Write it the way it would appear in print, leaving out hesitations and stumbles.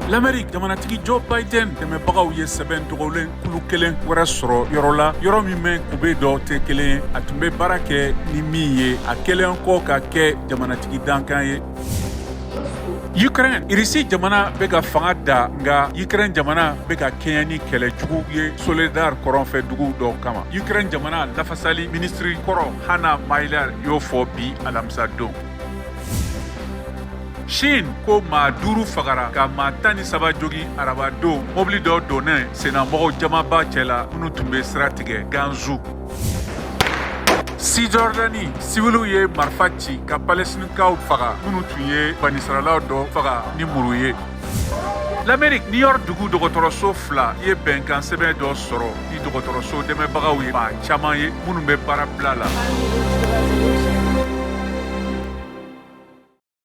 L'Amérique, jamanatigi Joe Biden dɛmɛbagaw ye sɛbɛn dogolen kulu kelen wɛrɛ sɔrɔ yɔrɔ la, yɔrɔ min bɛ kube dɔ tɛ kelen ye, a tun bɛ baara kɛ ni min ye a kɛlen kɔ ka kɛ jamanatigi dankan ye. Ukraine, Irisi jamana bɛ ka fanga da, nka Ukraine jamana bɛ ka kɛɲɛ ni kɛlɛ jugu ye Soledar kɔrɔnfɛ dugu dɔ kama. Ukraine jamana lafasali minisiri kɔrɔ Hanna Maliar y'o fɔ bi alamisa don. Chine ko maa 5 fagara ka maa 13 jogin araba don, mobili dɔ donnen sennamɔgɔw jamaba cɛla minnu tun bɛ sira tigɛ Ganzu. Cisjordanie, siwiliw ye marifa ci ka Palestinikaw faga minnu tun ye banisiralaw dɔ faga ni muru ye. L'Amérique, New York dugu dɔgɔtɔrɔso fila ye bɛnkan sɛbɛn dɔ sɔrɔ ni dɔgɔtɔrɔso dɛmɛbagaw ye, maa caman ye minnu bɛ baara bila la.